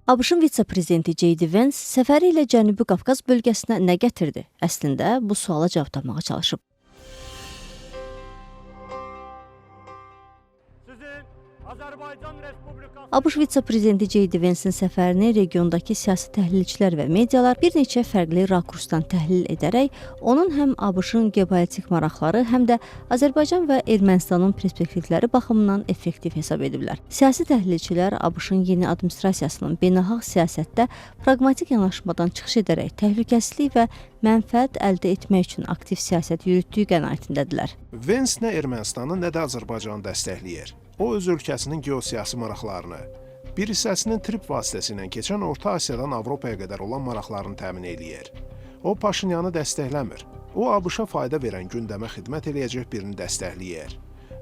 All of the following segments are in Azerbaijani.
ABŞ-ın vitse-prezidenti J.D. Vance səfəri ilə Cənubi Qafqaz bölgəsinə nə gətirdi? Əslində bu suala cavab tapmağa çalışıb. Sizin Azərbaycan Respublikası ABŞ vitse-prezidenti J.D. Vance'in səfərini regiondakı siyasi təhlilçilər və medialar bir neçə fərqli rakursdan təhlil edərək onun həm ABŞ-ın geopolitik maraqları, həm də Azərbaycan və Ermənistanın perspektivləri baxımından effektiv hesab ediblər. Siyasi təhlilçilər ABŞ-ın yeni administrasiyasının beynəlxalq siyasətdə praqmatik yanaşmadan çıxış edərək təhlükəsizlik və mənfəət əldə etmək üçün aktiv siyasət yürütdüyü qənaətindədirlər. Vance nə Ermənistanı, nə də Azərbaycanı dəstəkləyir. O öz ölkəsinin geosiyasi maraqlarını, bir hissəsinin TRIPP vasitəsilə keçən Orta Asiyadan Avropaya qədər olan maraqlarını təmin eləyir. O Paşinyanı dəstəkləmir. O ABŞ-a fayda verən gündəmə xidmət eləyəcək birini dəstəkləyir.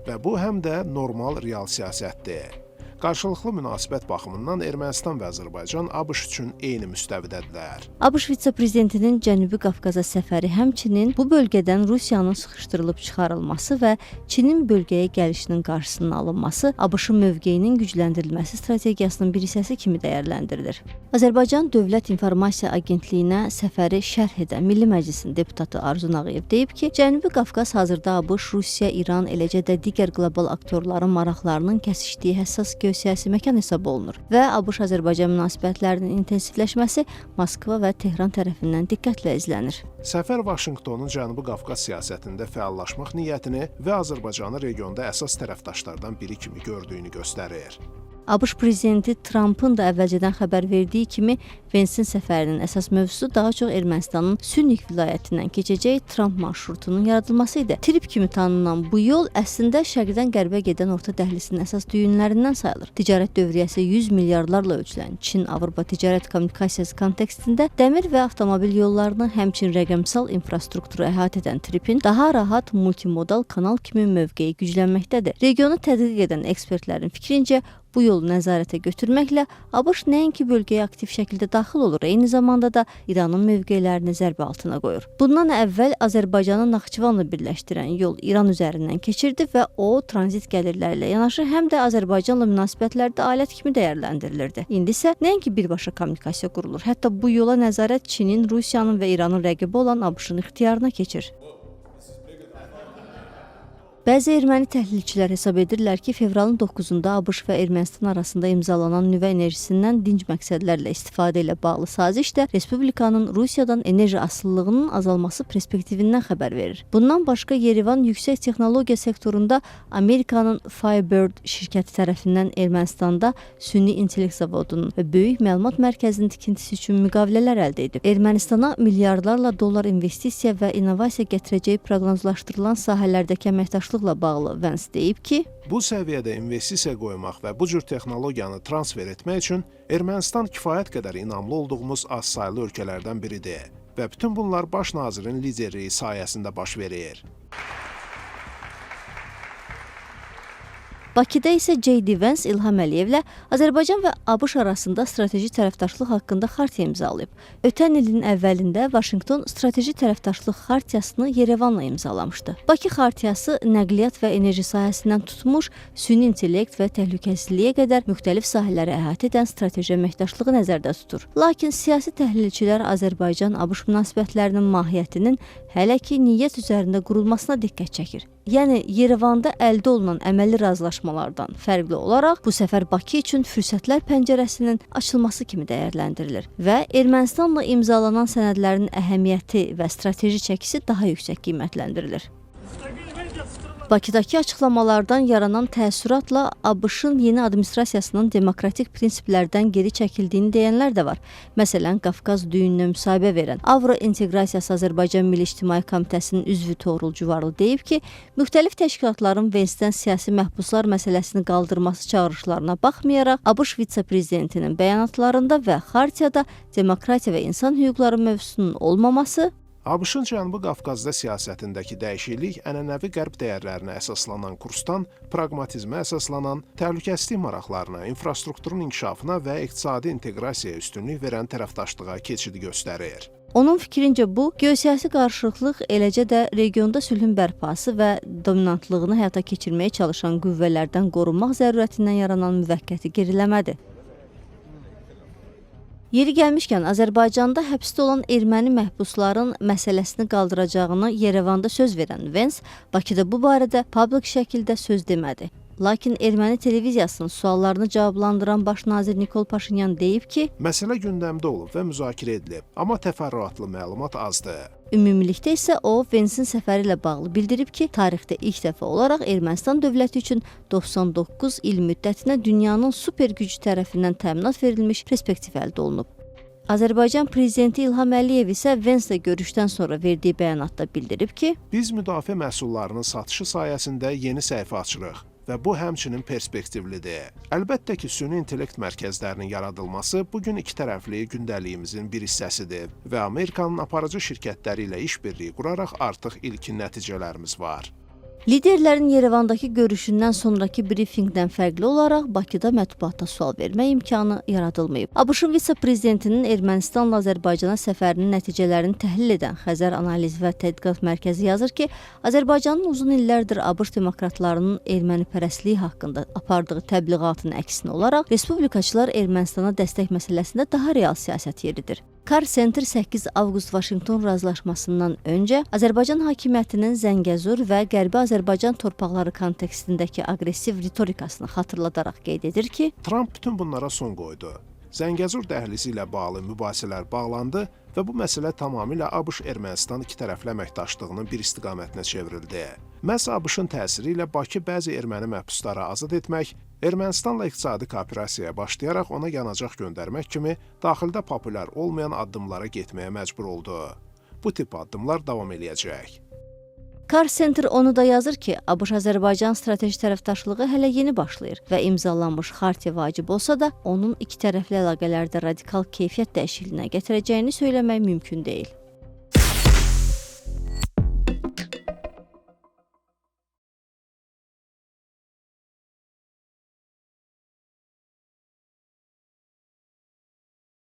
Və bu həm də normal real siyasətdir. Qarşılıqlı münasibət baxımından Ermənistan və Azərbaycan ABŞ üçün eyni müstəvidədirlər. ABŞ vitse-prezidentinin Cənubi Qafqaza səfəri həmçinin bu bölgədən Rusiyanın sıxışdırılıb çıxarılması və Çinin bölgəyə gəlişinin qarşısının alınması ABŞ-ın mövqeyinin gücləndirilməsi strategiyasının bir hissəsi kimi dəyərləndirilir. Azərbaycan Dövlət İnformasiya Agentliyinə səfəri şərh edən Milli Məclisin deputatı Arzu Nağıyev deyib ki, Cənubi Qafqaz hazırda ABŞ, Rusiya, İran, eləcə də digər qlobal aktorların maraqlarının kəsişdiyi həssas geosiyasi məkan hesab olunur və ABŞ-Azərbaycan münasibətlərinin intensivləşməsi Moskva və Tehran tərəfindən diqqətlə izlənir. Səfər Vaşinqtonun Cənubi Qafqaz siyasətində fəallaşmaq niyyətini və Azərbaycanı regionda əsas tərəfdaşlardan biri kimi gördüyünü göstərir. ABŞ prezidenti Trampın da əvvəlcədən xəbər verdiyi kimi Vance'in səfərinin əsas mövzusu daha çox Ermənistanın Sünik vilayətindən keçəcək Tramp marşrutunun yaradılması idi. TRIPP kimi tanınan bu yol əslində şərqdən qərbə gedən orta dəhlizin əsas düyünlərindən sayılır. Ticarət dövriyyəsi 100 milyardlarla ölçülən Çin-Avropa ticarət kommunikasiyası kontekstində dəmir və avtomobil yollarını, həmçinin rəqəmsal infrastrukturu əhatə edən TRIPP-in daha rahat multimodal kanal kimi mövqeyi güclənməkdədir. Regionu tədqiq edən ekspertlərin fikrincə bu yolu nəzarətə götürməklə ABŞ nəinki bölgəyə aktiv şəkildə daxil olur, eyni zamanda da İranın mövqelərini zərbə altına qoyur. Bundan əvvəl Azərbaycanı Naxçıvanla birləşdirən yol İran üzərindən keçirdi və o tranzit gəlirləri ilə yanaşı həm də Azərbaycanla münasibətlərdə alət kimi dəyərləndirilirdi. İndi isə nəinki birbaşa kommunikasiya qurulur, hətta bu yola nəzarət Çinin, Rusiyanın və İranın rəqibi olan ABŞ-ın ixtiyarına keçir. Bəzi erməni təhlilçilər hesab edirlər ki, fevralın 9-da ABŞ və Ermənistan arasında imzalanan nüvə enerjisindən dinc məqsədlərlə istifadə ilə bağlı saziş də respublikanın Rusiyadan enerji asılılığının azalması perspektivindən xəbər verir. Bundan başqa Yerevan yüksək texnologiya sektorunda Amerikanın Firebird şirkəti tərəfindən Ermənistanda süni intellekt zavodunun və böyük məlumat mərkəzinin tikintisi üçün müqavilələr əldə edib. Ermənistana milyardlarla dollar investisiya və innovasiya gətirəcəyi proqnozlaşdırılan sahələrdəki əməkdaşlıqla bağlı Vance deyib ki, Bu səviyyədə investisiya qoymaq və bu cür texnologiyanı transfer etmək üçün Ermənistan kifayət qədər inamlı olduğumuz azsaylı ölkələrdən biridir və bütün bunlar baş nazirin liderliyi sayəsində baş verir. Bakıda isə J.D. Vance İlham Əliyevlə Azərbaycan və ABŞ arasında strateji tərəfdaşlıq haqqında xartiya imzalayıb. Ötən ilin əvvəlində Vaşinqton strateji tərəfdaşlıq xartiyasını Yerevanla imzalamışdı. Bakı xartiyası nəqliyyat və enerji sahəsindən tutmuş süni intellekt və təhlükəsizliyə qədər müxtəlif sahələri əhatə edən strateji əməkdaşlığı nəzərdə tutur. Lakin siyasi təhlilçilər Azərbaycan-ABŞ münasibətlərinin mahiyyətinin hələ ki niyyət üzərində qurulmasına diqqət çəkir. Yəni Yerevanda əldə olunan əməli razılaşmalardan fərqli olaraq bu səfər Bakı üçün fürsətlər pəncərəsinin açılması kimi dəyərləndirilir və Ermənistanla imzalanan sənədlərin əhəmiyyəti və strateji çəkisi daha yüksək qiymətləndirilir. Bakıdakı açıqlamalardan yaranan təəssüratla ABŞ-ın yeni administrasiyasının demokratik prinsiplərdən geri çəkildiyini deyənlər də var. Məsələn, Qafqaz düyününə müsahibə verən Avro İnteqrasiyası Azərbaycan Milli İctimai Komitəsinin üzvü Toğrul Cuvarlı deyib ki, müxtəlif təşkilatların Vensdən siyasi məhbuslar məsələsini qaldırması çağırışlarına baxmayaraq, ABŞ vitse-prezidentinin bəyanatlarında və xartiyada demokratiya və insan hüquqları mövzusunun olmaması ABŞ-ın Cənubi Qafqazda siyasətindəki dəyişiklik ənənəvi qərb dəyərlərinə əsaslanan kursdan praqmatizmə əsaslanan, təhlükəsizlik maraqlarına, infrastrukturun inkişafına və iqtisadi inteqrasiyaya üstünlük verən tərəfdaşlığa keçidi göstərir. Onun fikrincə bu geosiyasi qarışıqlıq, eləcə də regionda sülhün bərpası və dominantlığını həyata keçirməyə çalışan qüvvələrdən qorunmaq zərurətindən yaranan müvəqqəti geriləmədir. Yeri gəlmişkən, Azərbaycanda həbsdə olan erməni məhbusların məsələsini qaldıracağını Yerevanda söz verən Vens Bakıda bu barədə publik şəkildə söz demədi. Lakin erməni televiziyasının suallarını cavablandıran baş nazir Nikol Paşinyan deyib ki, Məsələ gündəmdə olub və müzakirə edilib, amma təfərrüatlı məlumat azdır. Ümumilikdə isə o Vensin səfəri ilə bağlı bildirib ki, tarixdə ilk dəfə olaraq Ermənistan dövləti üçün 99 il müddətinə dünyanın super gücü tərəfindən təminat verilmiş perspektiv əldə olunub. Azərbaycan prezidenti İlham Əliyev isə Venslə görüşdən sonra verdiyi bəyanatda bildirib ki, Biz müdafiə məhsullarının satışı sayəsində yeni səhifə açırıq və bu həmçinin perspektivlidir. Əlbəttə ki, süni intellekt mərkəzlərinin yaradılması bu gün iki tərəfli gündəliyimizin bir hissəsidir və Amerikanın aparıcı şirkətləri ilə işbirliyi quraraq artıq ilkin nəticələrimiz var. Liderlərin Yerevandakı görüşündən sonrakı brifinqdən fərqli olaraq Bakıda mətbuata sual vermək imkanı yaradılmayıb. ABŞ-ın vitse-prezidentinin Ermənistanla Azərbaycana səfərinin nəticələrini təhlil edən Xəzər Analiz və Tədqiqat Mərkəzi yazır ki, Azərbaycanın uzun illərdir ABŞ demokratlarının ermənipərəstliyi haqqında apardığı təbliğatın əksinə olaraq respublikaçılar Ermənistana dəstək məsələsində daha real siyasət yeridir. Carr Center 8 avqust Vaşinqton razılaşmasından öncə Azərbaycan hakimiyyətinin Zəngəzur və Qərbi Azərbaycan torpaqları kontekstindəki aqressiv ritorikasını xatırladaraq qeyd edir ki, Tramp bütün bunlara son qoydu. Zəngəzur dəhlizi ilə bağlı mübahisələr bağlandı və bu məsələ tamamilə ABŞ-Ermənistan ikitərəfli əməkdaşlığının bir istiqamətinə çevrildi. Məhz ABŞ-ın təsiri ilə Bakı bəzi erməni məhbusları azad etmək, Ermənistanla iqtisadi kooperasiyaya başlayaraq ona yanacaq göndərmək kimi daxildə populyar olmayan addımlara getməyə məcbur oldu. Bu tip addımlar davam eləyəcək. Carr Center onu da yazır ki, ABŞ-Azərbaycan strateji tərəfdaşlığı hələ yeni başlayır və imzalanmış xartiya vacib olsa da, onun iki tərəfli əlaqələrdə radikal keyfiyyət dəyişikliyinə gətirəcəyini söyləmək mümkün deyil.